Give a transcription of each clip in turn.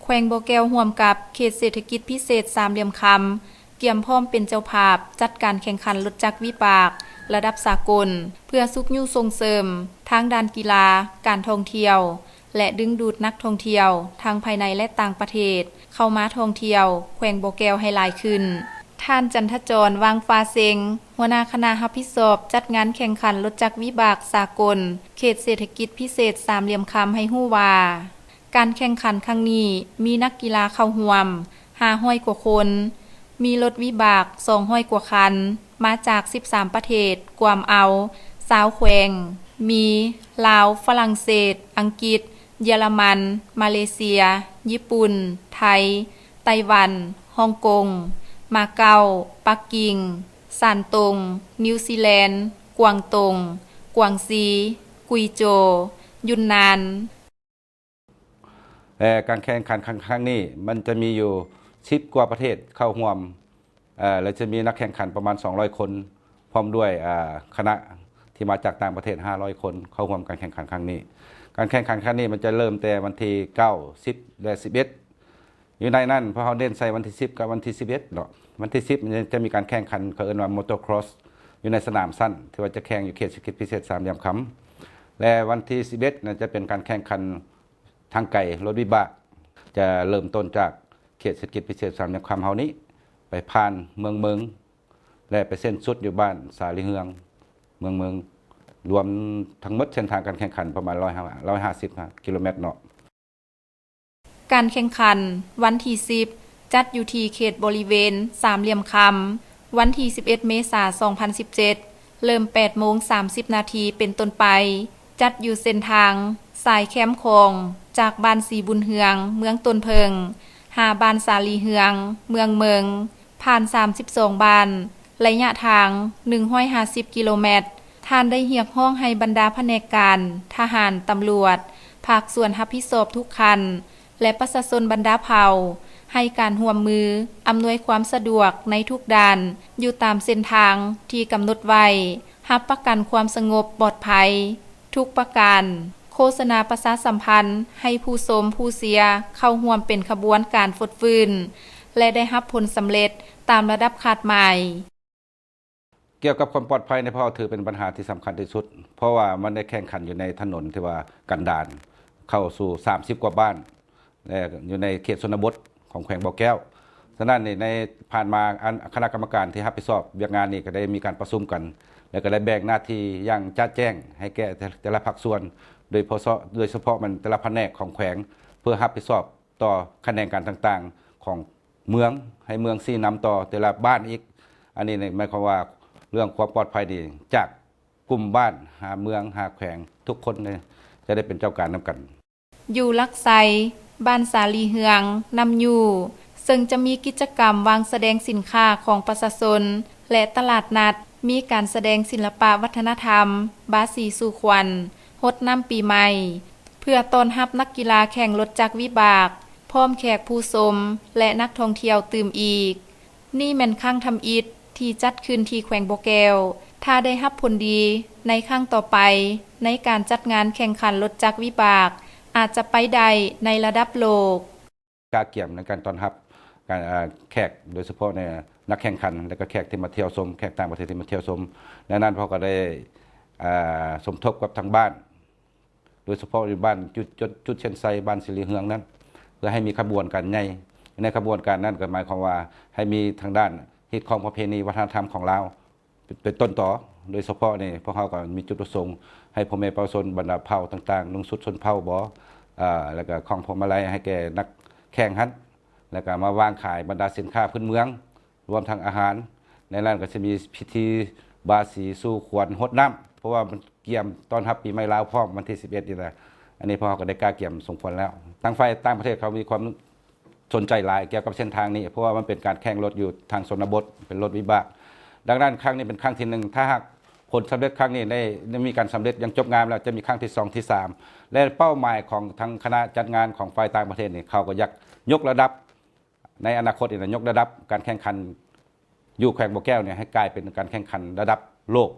ແຂວງບໍ່ແກ້ວຮ່ວມກັບເຂດເສດຖະກິດພິເສດສາມຫຼ່ຽມຄຳ ກຽມພ້ອມເປັນເຈົ້າພາບຈັດການແຂ່ງຂັນລົດຈັກວິບາກລະດັບສາກົນ ເພື່ອຊຸກຍູ້ສົ່ງເສີມທາງດ້ານກິລາ, ການທ່ອງທ່ຽວ ແລະ ດຶງດູດນັກທ່ອງທ່ຽວທັງພາຍໃນ ແລະ ຕ່າງປະເທດ ເຂົ້າມາທ່ອງທ່ຽວແຂວງບໍ່ແກ້ວໃຫ້ຫຼາຍຂຶ້ນ. ທ່ານ ຈັນທະຈອນ ວັງຟ້າເຊັງ ຫົວໜ້າຄະນະຮັບຜິດຊອບຈັດງານແຂ່ງຂັນລົດຈັກວິບາກສາກົນເຂດເສດຖະກິດພິເສດສາມຫຼ່ຽມຄຳ ໃຫ້ຮູ້ວ່າ ການແຂ່ງຂັນຄັ້ງນີ້ມີນັກກິລາເຂົ້າຮ່ວມຫ້າຮ້ອຍກວ່າຄົນ, ມີລົດວິບາກສອງຮ້ອຍກວ່າຄັນ ມາຈາກສິບສາມປະເທດ ກວມເອົາຊາວແຂວງ ມີ ລາວ, ຝຣັ່ງເສດ, ອັງກິດ, ເຢຍລະມັນ, ມາເລເຊຍ, ຍີ່ປຸ່ນ, ໄທ, ໄຕ້ຫວັນ, ຮ່ອງກົງ, ມາເກົາ, ປັກກິ່ງ, ຊານຕົງ, ນິວຊີແລນ, ກວາງຕົງ, ກວາງຊີ, ກຸຍໂຈ, ຢຸນນານ. ແລະ ການແຂ່ງຂັນຄັ້ງ ຄັ້ງນີ້ ມັນຈະມີຢູ່ສິບກວ່າປະເທດເຂົ້າຮ່ວມ ເອີ ແລະ ຈະມີນັກແຂ່ງຂັນປະມານສອງຮ້ອຍຄົນ ພ້ອມດ້ວຍ ເອີ ຄະນະທີ່ມາຈາກຕ່າງປະເທດຫ້າຮ້ອຍຄົນ ເຂົ້າຮ່ວມການແຂ່ງຂັນຄັ້ງນີ້. ການແຂ່ງຂັນຄັ້ງນີ້ມັນຈະເລີ່ມແຕ່ວັນທີເກົ້າ ສິບ ແລະ ສິບເອັດ. ຢູ່ໃນນັ້ນ ພວກເຮົາເນັ້ນໃສ່ວັນທີສິບກັບວັນທີສິບເອັດເນາະ. ວັນທີສິບມັນຈະມີການແຂ່ງຂັນ ເຂົາເອີ້ນວ່າ Motocross ຢູ່ໃນສະໜາມຊັ້ນ ທີ່ວ່າຈະແຂ່ງຢູ່ເຂດເສດຖະກິດພິເສດສາມຫຼ່ຽມຄຳ ແລະ ວັນທີສິບເອັດນັ້ນຈະເປັນການແຂ່ງຂັນ ທາງໄກລົດວິບາກ ຈະເລີ່ມຕົ້ນຈາກເຂດເສດຖະກິດພິເສດສາມຫຼ່ຽມຄຳເຮົານີ້ ໄປຜ່ານເມືອງເມິງ ແລະ ໄປສິ້ນສຸດຢູ່ບ້ານສາລີເຮືອງ ເມືອງເມິງ. ລວມທັງໝົດເສັ້ນທາງການແຂ່ງຂັນປະມານຮ້ອຍຫ້າ ຮ້ອຍຫ້າສິບກິໂລແມັດເນາະ. ການແຂ່ງຂັນວັນທີສິບ ຈັດຢູ່ທີ່ເຂດບໍລິເວນສາມຫຼ່ຽມຄຳ. ວັນທີສິບເອັດ ເມສາ ສອງພັນສິບເຈັດ ເລີ່ມແປດໂມງສາມສິບນາທີເປັນຕົ້ນໄປ, ຈັດຢູ່ເສັ້ນທາງສາຍແຄມຂອງ ຈາກບ້ານສີບຸນເຮືອງ ເມືອງຕົ້ນເຜິ້ງ ຫາບ້ານສາລີເຮືອງ ເມືອງເມິງ, ຜ່ານສາມສິບສອງບ້ານ, ໄລຍະທາງໜຶ່ງຮ້ອຍຫ້າສິບກິໂລແມັດ. ທ່ານໄດ້ຮຽກຮ້ອງໃຫ້ບັນດາພະແນກການ, ທະຫານ, ຕຳຫຼວດ, ພາກສ່ວນຮັບຜິດຊອບທຸກຂັ້ນ ແລະ ປະຊາຊົນບັນດາເຜົ່າ ໃຫ້ການຮ່ວມມື ອຳນວຍຄວາມສະດວກໃນທຸກດ້ານ ຢູ່ຕາມເສັ້ນທາງທີ່ກຳນົດໄວ້, ຮັບປະກັນຄວາມສະຫງົບປອດໄພທຸກປະການ, ໂຄສະນາປະຊາສຳພັນໃຫ້ຜູ້ຊົມ, ຜູ້ເຊຍ ເຂົ້າຮ່ວມເປັນຂະບວນການຟົດຟື້ນ ແລະ ໄດ້ຮັບຜົນສຳເລັດຕາມລະດັບຄາດໝາຍ. ກ່ຽວກັບຄວາມປອດໄພນີ້ ພວກເຮົາຖືເປັນບັນຫາທີ່ສຳຄັນທີ່ສຸດ ເພາະວ່າມັນໄດ້ແຂ່ງຂັນຢູ່ໃນຖະໜົນທີ່ວ່າກັນດານ ເຂົ້າສູ່ສາມສິບກວ່າບ້ານ ແລະ ຢູ່ໃນເຂດຊົນນະບົດຂອງແຂວງບໍ່ແກ້ວ. ສະນັ້ນນີ້ ໃນຜ່ານມາ ອັນ ຄະນະກຳມະການທີ່ຮັບຜິດຊອບວຽກງານນີ້ ກໍໄດ້ມີການປະຊຸມກັນ ແລະ ກໍໄດ້ແບ່ງໜ້າທີ່ຢ່າງຈະແຈ້ງໃຫ້ແກ່ແຕ່ ແຕ່ລະພາກສ່ວນ ໂດຍເພາະ ໂດຍສະເພາະແມ່ນແຕ່ລະພະແນກຂອງແຂວງ ເພື່ອຮັບຜິດຊອບຕໍ່ຂະແໜງການຕ່າງໆຂອງ ເມືອງ ໃຫ້ເມືອງຊີ້ນຳຕໍ່ແຕ່ລະບ້ານອີກ. ອັນນີ້ນີ້ໝາຍຄວາມວ່າເລື່ອງຄວາມປອດໄພນີ້ ຈາກກຸ່ມບ້ານຫາເມືອງຫາແຂວງ ທຸກຄົນນີ້ຈະໄດ້ເປັນເຈົ້າການນຳກັນ. ຢູ່ຫຼັກໄຊ, ບ້ານສາລີເຮືອງ, ນ້ຳຢູ່ ເຊິ່ງຈະມີກິດຈະກຳວາງສະແດງສິນຄ້າຂອງປະຊາຊົນ ແລະ ຕະຫຼາດນັດ, ມີການສະແດງສິລະປະວັດທະນະທຳ ບາສີສູ່ຂວັນ ຫົດນ້ຳປີໃໝ່ ເພື່ອຕ້ອນຮັບນັກກິລາແຂ່ງລົດຈັກວິບາກ ພ້ອມແຂກຜູ້ຊົມ ແລະ ນັກທ່ອງທ່ຽວຕື່ມອີກ. ນີ້ແມ່ນຄັ້ງທຳອິດທີ່ຈັດຂຶ້ນທີ່ແຂວງບໍ່ແກ້ວ. ຖ້າໄດ້ຮັບຜົນດີໃນຄັ້ງຕໍ່ໄປ ໃນການຈັດງານແຂ່ງຂັນລົດຈັກວິບາກ ອາດຈະໄປໄດ້ໃນລະດັບໂລກ. ກະກຽມໃນການຕ້ອນຮັບການ ເອີ ແຂກ ໂດຍສະເພາະໃນນັກແຂ່ງຂັນ ແລະ ກໍແຂກທີ່ມາທ່ຽວຊົມ ແຂກຕ່າງປະເທດທີ່ມາທ່ຽວຊົມ. ໃນນັ້ນພວກເຮົາກໍໄດ້ ເອີ ສົມທົບກັບທາງບ້ານ ໂດຍສະເພາະຢູ່ບ້ານຈຸດ ຈຸດ ຈຸດເຊນໄຊ ບ້ານສີລີເຮືອງນັ້ນ ເພື່ອໃຫ້ມີຂະບວນການໃຫຍ່. ໃນຂະບວນການນັ້ນກໍໝາຍຄວາມວ່າໃຫ້ມີທາງດ້ານຮີດຄອງປະເພນີວັດທະນະທຳຂອງລາວ ເປັນ ເປັນຕົ້ນຕໍ. ໂດຍສະເພາະນີ້ ພວກເຮົາກໍມີຈຸດປະສົງໃຫ້ພໍ່ແມ່ປະຊາຊົນບັນດາເຜົ່າຕ່າງໆ ນຸ່ງຊຸດຊົນເຜົ່າບໍ ເອີ ແລ້ວກໍຄອງພວງມາໄລໃຫ້ແກ່ນັກແຂ່ງຫັ້ນ ແລ້ວກໍມາວາງຂາຍບັນດາສິນຄ້າພື້ນເມືອງ ລວມທັງອາຫານ. ໃນນັ້ນກໍຈະມີພິທີບາສີສູ່ຂວັນຫົດນ້ຳ ເພາະວ່າມັນກຽມຕ້ອນຮັບປີໃໝ່ລາວພ້ອມ ວັນທີສິບເອັດນີ້ນະ. ອັນນີ້ພວກເຮົາກໍໄດ້ກະກຽມສົມຄວນແລ້ວ. ທາງຝ່າຍຕ່າງປະເທດເຂົາມີຄວາມ ສົນໃຈຫຼາຍກ່ຽວກັບເສັ້ນທາງນີ້ ເພາະວ່າມັນເປັນການແຂ່ງລົດຢູ່ທາງຊົນນະບົດ ເປັນລົດວິບາກ. ດັ່ງນັ້ນ ຄັ້ງນີ້ເປັນຄັ້ງທີໜຶ່ງ ຖ້າຫາກຜົນສຳເລັດຄັ້ງນີ້ໄດ້ ໄດ້ມີການສຳເລັດຢ່າງຈົບງາມແລ້ວ ຈະມີຄັ້ງທີສອງ ທີສາມ ແລະ ເປົ້າໝາຍຂອງທາງຄະນະຈັດງານຂອງຝ່າຍຕ່າງປະເທດນີ້ ເຂົາກໍຢາກຍົກລະດັບ ໃນອະນາຄົດນີ້ນະ ຍົກລະດັບການແຂ່ງຂັນຢູ່ແຂວງບໍ່ແກ້ວນີ້ໃຫ້ກາຍເປັນການແຂ່ງຂັນລະດັບໂລກ.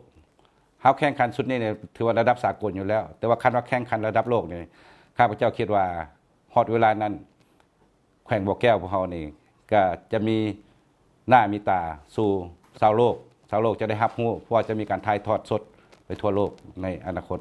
ເຮົາແຂ່ງຂັນຊຸດນີ້ນີ້ຖືວ່າລະດັບສາກົນຢູ່ແລ້ວ ແຕ່ວ່າຄັນວ່າແຂ່ງຂັນລະດັບໂລກນີ້ ຂ້າພະເຈົ້າຄິດວ່າຮອດເວລານັ້ນ ແຂວງບໍ່ແກ້ວພວກເຮົານີ້ ກໍຈະມີໜ້າມີຕາສູ່ຊາວໂລກ, ຊາວໂລກຈະໄດ້ຮັບຮູ້ ເພາະວ່າຈະມີການຖ່າຍທອດສົດໄປທົ່ວໂລກໃນອະນາຄົດ.